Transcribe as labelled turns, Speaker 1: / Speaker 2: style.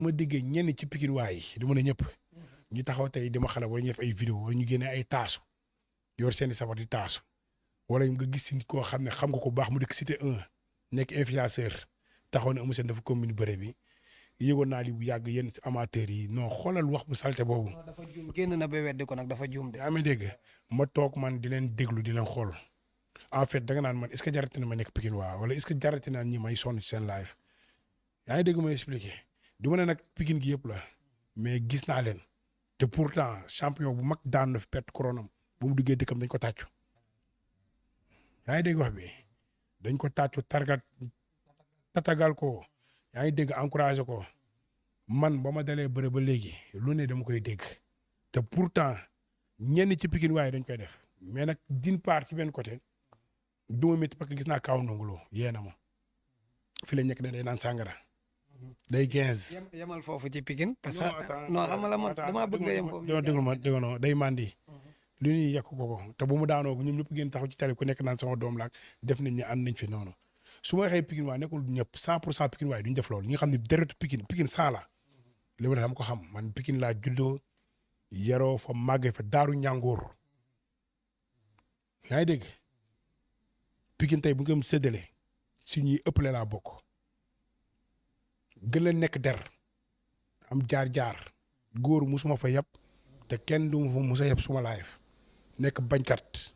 Speaker 1: ma déggee ñenn ci Pikine waay yi du mën a ñëpp ñu taxaw tey dama xale wala ñu def ay vidéo wala ñu génne ay taasu yor seeni sabar di taasu wala nga gis si nit koo xam ne xam nga ko baax mu dëkk cité 1 nekk influenceur taxaw ne Eumeu Sène dafa commune bëre bi yëgoon naa li bu yàgg yéen amateurs yi non xoolal wax bu salte boobu.
Speaker 2: dafa juum génn na ba weddi ko nag dafa juum de.
Speaker 1: yaa ngi dégg ma toog man di leen déglu di leen xool en fait danga naan man est-ce que jarati na ma nekk Pikine waa wala est-ce que jarati naa ñi may sonn ci seen live yaa ngi dégg ma expliqué du ma ne nag Pikine gi yëpp la mais gis naa leen te pourtant champion bu mag daan na fi perte couronne bu mu duggee dëkkam dañ ko tàccu yaa ngi dégg wax bi dañ ko tàccu tatagal ko yaa ngi dégg encouragé ko man ba ma dalee bëre ba léegi lu ne dama koy dégg te pourtant ñenn ci Pikine waaye dañ koy def mais nag d'une part ci benn côté du ma métti parce que gis naa kaw nonguloo yee na ma fi la nekk day naan sàngara day 15.
Speaker 2: yemal foofu ci Pikine parce que non xam nga la man damaa bëgg nga yem foofu.
Speaker 1: déglu ma déglu ma day mandi. lu ñuy yekk ko te bu mu daanoo ñoom ñëpp ngeen taxaw ci télé ku nekk naan sama doom laak def nañ ne ànd nañ fi noonu su ma waxee Pikine waa nekkul ñëpp 100% Pikine waaye duñ def loolu ñi nga xam ne deretu Pikine 100 la li ma dama ko xam man Pikine laa juddoo yaroo fa màggee fa daaru ñàngoor yaa ngi dégg Pikine tey bu ngeen séddale si ñuy ëppale laa bokk gën la nekk der am jaar-jaar góor musuma fa yab te kenn du ma fa musa yab suma live nekk bañkat